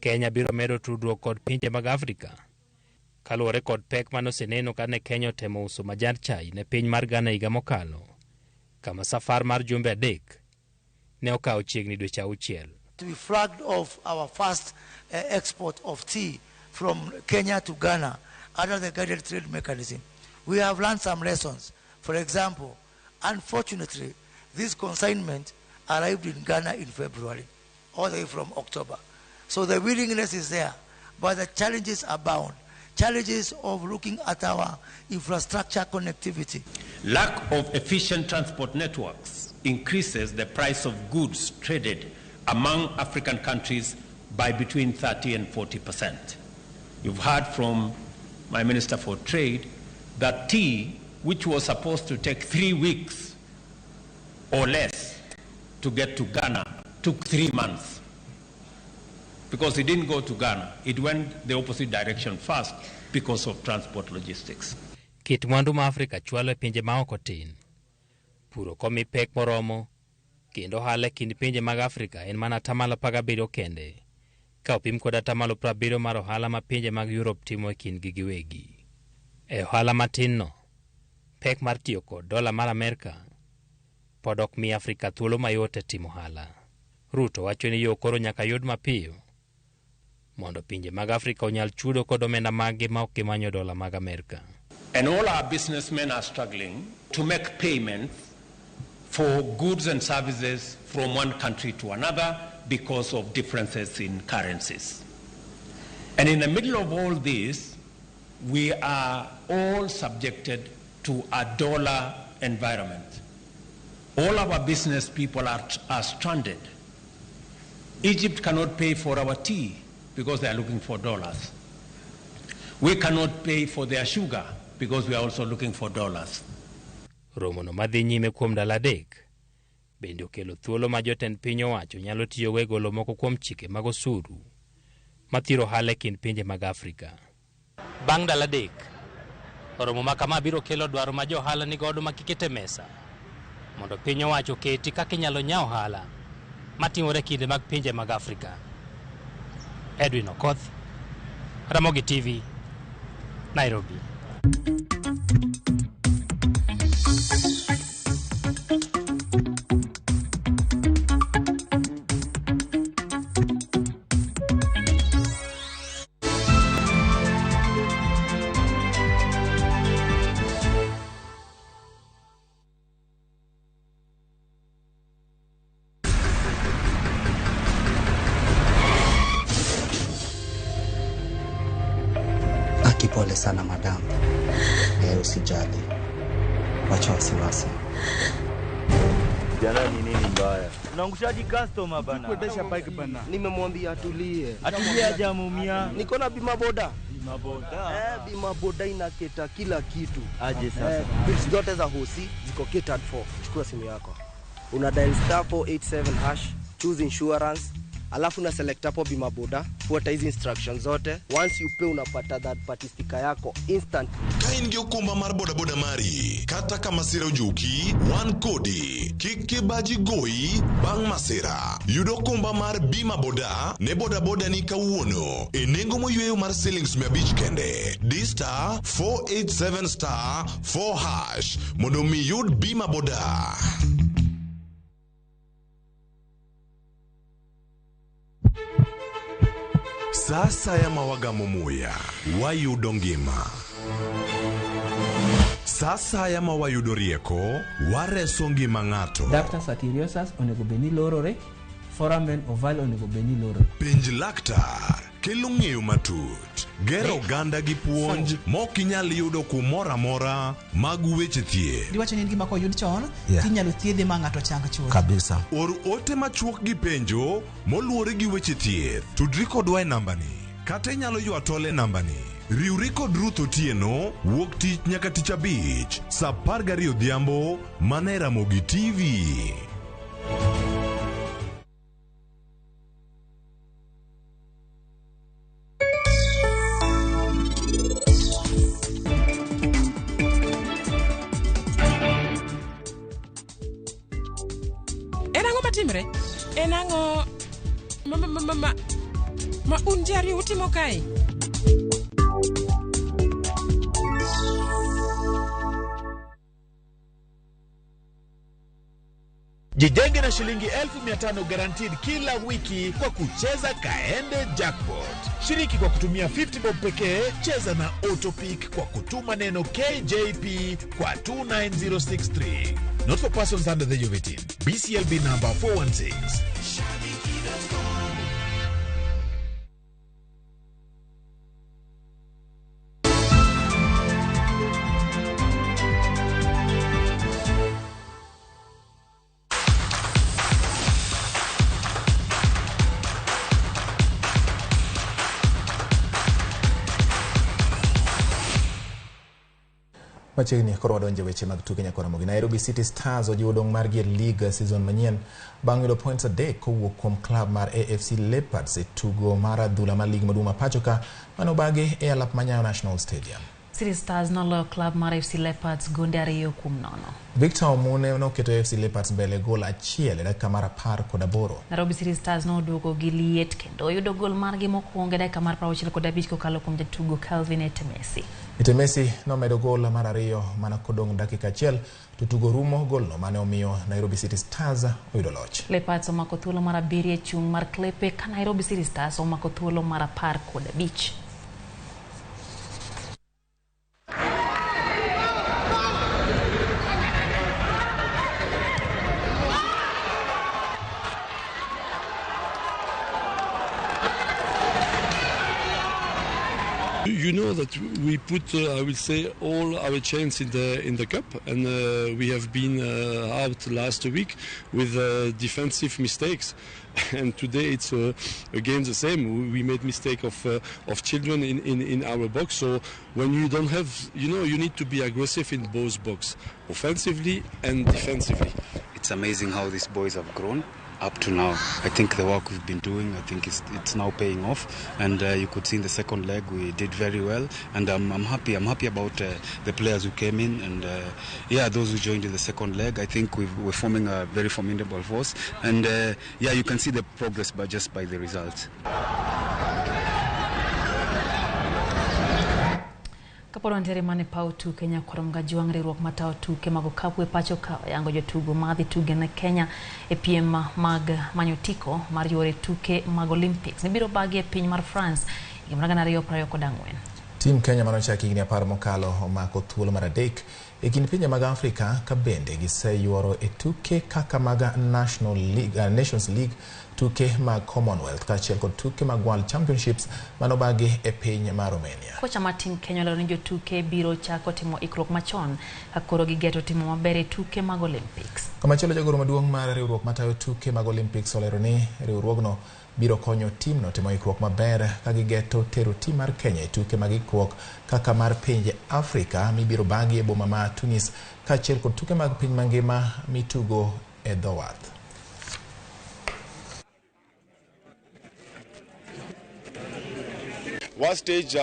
Kenya biro medo tudruok kod pinje mag Afrika kaluwore kod pek manoseneno kane Kenya otemo uso majand chai ne piny mar Ghana higa mokalo, kama safar mar jumbe 3 ne okawo chiegni dweche 6. We flagged off our first export of tea from Kenya to Ghana under the guided trade mechanism. We have learned some lessons For example, unfortunately, this consignment arrived in Ghana in February, all the way from October. So the willingness is there, but the challenges abound. Challenges of looking at our infrastructure connectivity. Lack of efficient transport networks increases the price of goods traded among African countries by between 30 and 40%. You've heard from my Minister for Trade that tea, which was supposed to take 3 weeks or less to get to Ghana, took 3 months. Because it didn't go to Ghana. It went the opposite direction first because of transport logistics. Kit mwandu ma Afrika chwalo e pinje maoko tin. Puro komi pek moromo, kendo ohala e kind pinje mag Afrika en mana 17% kende, ka opim kod 70% mar ohala ma pinje mag Europe timo e kindgi giwegi. E ohala matin no, pek mar tiyo kod dola mar Amerka pod ok mi Afrika thuolo mayot e timo ohala. Ruto wacho ni yo koro nyaka yud mapiyo mondo pinje mag Afrika onyal chudo kod omenda maggi ma ok gimanyo dola mag Amerka. And all our businessmen are struggling to make payments for goods and services from one country to another because of differences in currencies. And in the middle of all this, we are all subjected to a dollar environment. All our business people are stranded. Egypt cannot pay for our tea because they are looking for dollars. We cannot pay for their sugar because we are also looking for dollars. Romo no madhi nyime kuom ndalo 3 bende okelo thuolo ma jotend piny owacho nyalo tiyogo e golo moko kuom chike mag osuru mathiro ohala e kind pinje mag Afrika. Bang' ndalo 3, romo ma kama biro kelo dwaro ma jo ohala nigodo ma kikete mesa mondo piny owacho oketi kaka inyalo nya ohala matimore e kinde mag pinje mag Afrika. Edwin Okoth, Ramogi TV, Nairobi. Pole sana madam. Usijali. Wacha wasiwasi. Jana ni nini mbaya? Unaangushaji customer bana. Kuendesha bike bana. Nimemwambia atulie. Atulie hajamuumia. Niko na bima boda. Bima boda. Bima boda inaketa kila kitu. Aje sasa. Bills zote za hosi ziko catered for. Chukua simu yako. Una dial *487#, choose insurance. Alafu na select hapo bima boda, fuata hizi instructions zote. Once you pay unapata that party sticker yako instant. Ka in gi okumba mar boda boda mari, kata ka masira ojuki, wan kodi, kik kibaji goyi bang' masira. Yud okumba mar bima boda ne boda boda ni kawuono e nengo moyweyo mar silings 500 kende. Di *487*4# mondo mi yud bima boda. Sasa ya mawagamo muya, wayudo ngima. Sasa ya mawayudo rieko, wareso ngima ng'ato. Ductus arteriosus onego bed ni lorore, foramen ovale onego bed ni lorore. Penj laktar, kelo ng'eyo matut, gero oganda gi puonj mok inyal yudo kumoro amora mag weche thieth. Diwacho ni en gima koyud chon, tinyalo thiedhe ma ng'ato chang chuth. Kabisa. Or ote machuok gi penjo moluwore gi weche thieth. Tudri kodwa e nambani, kata inyalo ywa tol e nambani. Riwri kod Ruth Otieno wuok tich nyaka tich abich saa 12 odhiambo mana e Ramogi TV. En ang'o matimre? En ang'o ma un ji ariyo utimo kae? Jijenge na shilingi 500,000 guaranteed kila wiki kwa kucheza Kaende Jackpot. Shiriki kwa kutumia 50 bob pekee, cheza na Autopick kwa kutuma neno KJP kwa 29063. Not for persons under the age of 18. BCLB number 416. Machiegni koro wadonje weche mag tuke nyakora. Nairobi City Stars ojiwo dong' margi e league season manyien bang' yudo points 3 kowuok kuom club mar AFC Leopards e tugo mar adhula mar league maduong' ma pacho ka manobagi e alap ma Nyayo National Stadium. City Stars noloyo club mar AFC Leopards gonde 2-0. Victor Omune noketo AFC Leopards mbele gol 1 e dakika mar 18. Nairobi City Stars noduogo gi liet kendo oyudo gol margi mokwongo e dakika mar 65 kokalo kuom jatugo Calvin Etemesi. Etemesi nomedo gol mar 2 mana kodong' dakika 1 to tugo rumo. Golno mane omiyo Nairobi City Stars oyudo loch. Leopards omako thuolo mar 7 e chung' mar klepe ka Nairobi City Stars omako thuolo mar 15. You know that we put, I will say, all our chance in the cup, and we have been out last week with defensive mistakes, and today it's again the same. We made mistake of children in our box. So when you don't have, you know, you need to be aggressive in both box, offensively and defensively. It's amazing how these boys have grown up to now. I think the work we've been doing, I think it's now paying off, and you could see in the second leg we did very well, and I'm happy. I'm happy about the players who came in, and yeah, those who joined in the second leg. I think we're forming a very formidable force, and yeah, you can see the progress by just by the results. Kapod wantiere mana e paw tuke nyakwar Juang' riwruok matayo tuke mag okapu e pacho ka oyango jotugo madhi tuge ne Kenya e piem mag manyo otiko mar yore tuke mag Olympics mibiro bagi e piny mar France higa mar 2024. Tim Kenya manochaki higni 10 mokalo omako thuolo mar 3 e kind pinje mag Afrika ka bende giseyuoro e tuke kaka mag National League, Nations League, tuke mag Commonwealth kaachiel kod tuke mag World Championships manobagi e piny mar Romania. Kocha mar tim Kenya olero ni jotuke biro chako timo ikruok machon ka koro gigeto timo maber e tuke mag Olympics. Komachielo, jagoro maduong' mar riwruok matayo tuke mag Olympics olero ni riwruogno biro konyo timno timo ikruok maber ka gigeto tero tim mar Kenya e tuke mag ikruok kaka mar pinje Afrika mibiro bagi e boma ma Tunis kaachiel kod tuke mag piny mangima mitugo e dho wath. One stage,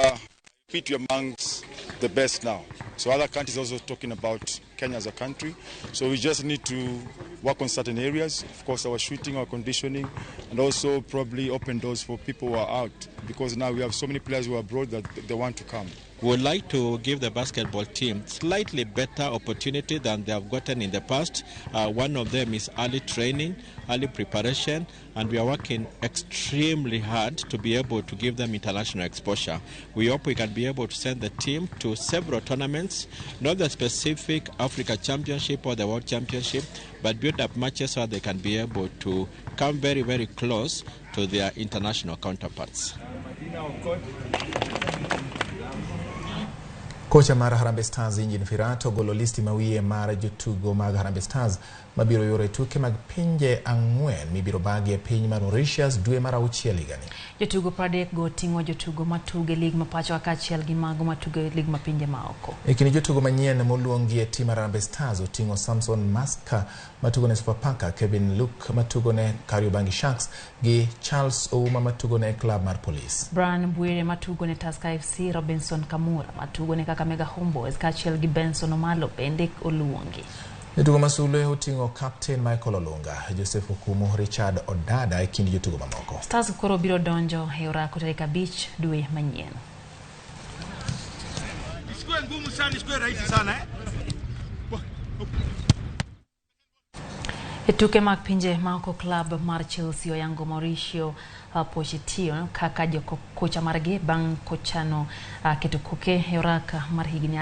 fit amongst the best now. So other countries also talking about Kenya as a country. So we just need to work on certain areas. Of course, our shooting, our conditioning, and also probably open doors for people who are out, because now we have so many players who are abroad that they want to come. We would like to give the basketball team slightly better opportunity than they have gotten in the past. One of them is early training, early preparation, and we are working extremely hard to be able to give them international exposure. We hope we can be able to send the team to several tournaments, not the specific Africa Championship or the World Championship, but build up matches so they can be able to come very, very close to their international counterparts. Kocha mar Harambee Stars Engin Firat ogolo listi mawiye mar jotugo mag Harambee Stars mabiro yore tuke mag pinje 4 mibiro bagi e piny mar Mauritius dwe mar 6 higani. Jotugo 30 go ting'o jotugo matugo e lig ma pacho kaachiel gi mago matugo e lig ma pinje maoko. E kind jotugo manyien moluongi e tim mar Harambee Stars oting'o Samson Maska matugo ne Sofapaka, Kevin Luke matugo ne Kariobangi Sharks gi Charles Ouma matugo ne club mar Police. Brian Bwire matugo ne Tusker FC, Robinson Kamura matugo ne Kakamega Homeboys kaachiel gi Benson Omalo bende oluongi. Jotugo masulwe oting'o Captain Michael Olunga, Joseph Okumu, Richard Odada e kind jotugo mamoko. Stars koro biro donjo e orako tarik 5 dwe manyien. Isikuwe ngumu sana, isikuwe rahisi sana eh. E tuke mag pinje maoko, klab mar Chelsea oyango Mauricio Pochettino kaka kocha margi bang' kochano keto koke e oraka mar higni 2.